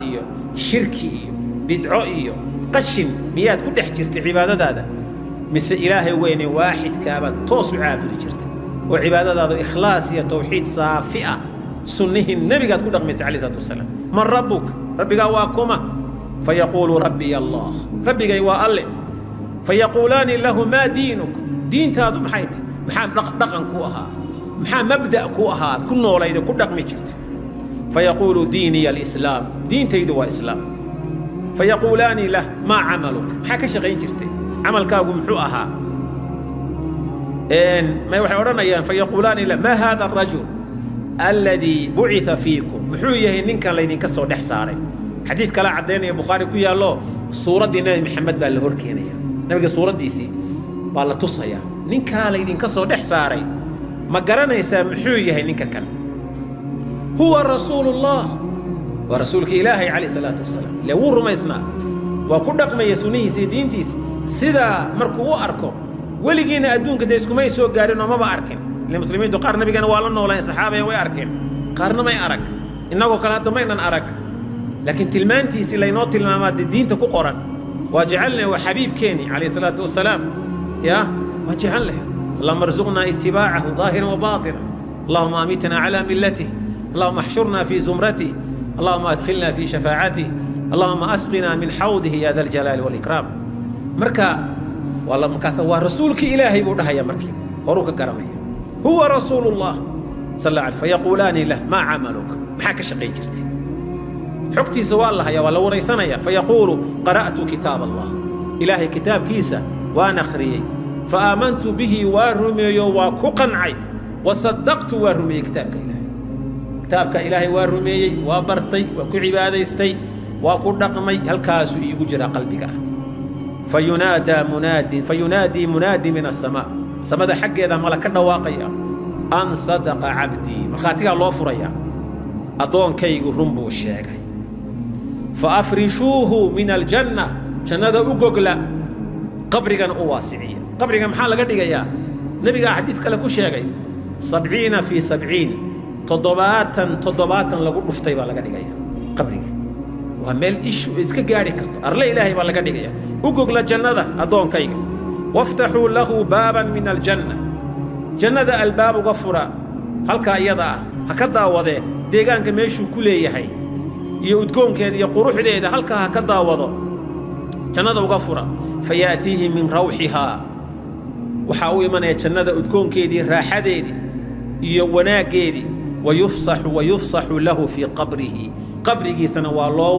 Iyo shirki iyo bidco iyo qashin miyaad ku dhex jirtay cibaadadaada, mise Ilaahay weyne waaxidkaabaad toos u caabudi jirtay oo cibaadadaadu ikhlaas iyo tawxiid saafi ah, sunnihii nebigaad ku dhaqmaysa calayhi salaatu wasalaam? Man rabbuk? Rabbigaa waa kuma? Fayaquulu: rabbiy Allah, rabbigay waa Alle. Fayaquulaani lahu: maa diinuk? Diintaadu maxay tahay? Maxaa dhaqan ku ahaa? Maxaa mabda' ku ahaa aad ku noolayd oo ku dhaqmi jirtay? Fayaquulu: diiniya alislaam, diintaydu waa islaam. Fayaquulaani lah: maa camaluk? Maxaa ka shaqayn jirtay? Camalkaagu muxuu ahaa? May waxay odhanayaan, fayaquulaani lah: maa haada arajul alladii bucitha fiikum? Muxuu yahay ninkan laydinka soo dhex saaray? Xadiid kala caddaynaya, Bukhaari ku yaallo, suuraddii Nebi Maxamed baa la hor keenaya. Nabiga suuraddiisii baa la tusayaa. Ninkaa laydinka soo dhex saaray ma garanaysaa? Muxuu yahay ninka kan? Huwa rasuulullah, waa rasuulka Ilaahay calayh salaatu wasalaam. Ile wuu rumaysnaa, waa ku dhaqmaya sunnihiisa iyo diintiisa. Sidaa markuu u arko, weligiina adduunka dee iskumay soo gaarin oo maba arkin. Ile muslimiintu qaar nabigana waa la noolayeen, saxaabaya way arkeen, qaarna may arag. Innagoo kale hadda maynan arag, laakiin tilmaantiisii laynoo tilmaamaa dee diinta ku qoran. Waa jecelnay, waa xabiibkeeni calayhi salaatu wasalaam. Ya waa jecel leh. Allahuma arzuqna itibaacahu ظaahiran wa baatina. Allahuma amitna calى milatih. Allahuma axshurna fi zumratih. Allahuma adkhilna fi shafaacatih. Allahuma asqina min xawdihi ya da aljalaali walikraam. Marka markaas waa rasuulkii Ilaahay buu dhahaya. Markii horuu ka garanaya, huwa rasuulu llah sal alla alay. Fayaquulaani lah: maa camaluk? Maxaa ka shaqayn jirtay? Xogtiisa waa la hayaa, waa la waraysanaya. Fayaquulu: qara'tu kitaab Allah, Ilaahay kitaabkiisa waan akhriyey. Fa aamantu bihi, waa rumeeyo, waa ku qancay. Wasadaqtu, waa rumeeyey kitaabka Ilaahay. Kitaabka Ilaahay waa rumeeyey, waa bartay, waa ku cibaadaystay, waa ku dhaqmay, halkaasuu iigu jiraa qalbiga ah. Fayunaadaa munaadin, fayunaadii munaadi min asamaa, samada xaggeeda mala ka dhawaaqaya: an sadaqa cabdii. Markhaatigaa loo furayaa: addoonkaygu run buu sheegay. Fa afrishuuhu min aljanna, jannada u gogla, qabrigana u waasiciya. Qabriga maxaa laga dhigayaa? Nebigaa xadiid kale ku sheegay, 70 fii 70, 70 70 lagu dhuftay baa laga dhigaya qabriga. Waa meel ishu iska gaadhi karto, arle Ilaahay baa laga dhigaya. U gogla jannada addoonkayga. Waftaxuu lahu baaban min aljanna, jannada albaab uga fura. Halkaa iyada ah ha ka daawadee deegaanka meeshuu ku leeyahay iyo udgoonkeeda iyo quruxdeeda, halkaa ha ka daawado. Jannada uga fura. Fayaatiihi min rawxihaa, waxaa u imanaya jannada udgoonkeedii, raaxadeedii iyo wanaaggeedii. Wayufsaxu lahu fii qabrihi, qabrigiisana waa loo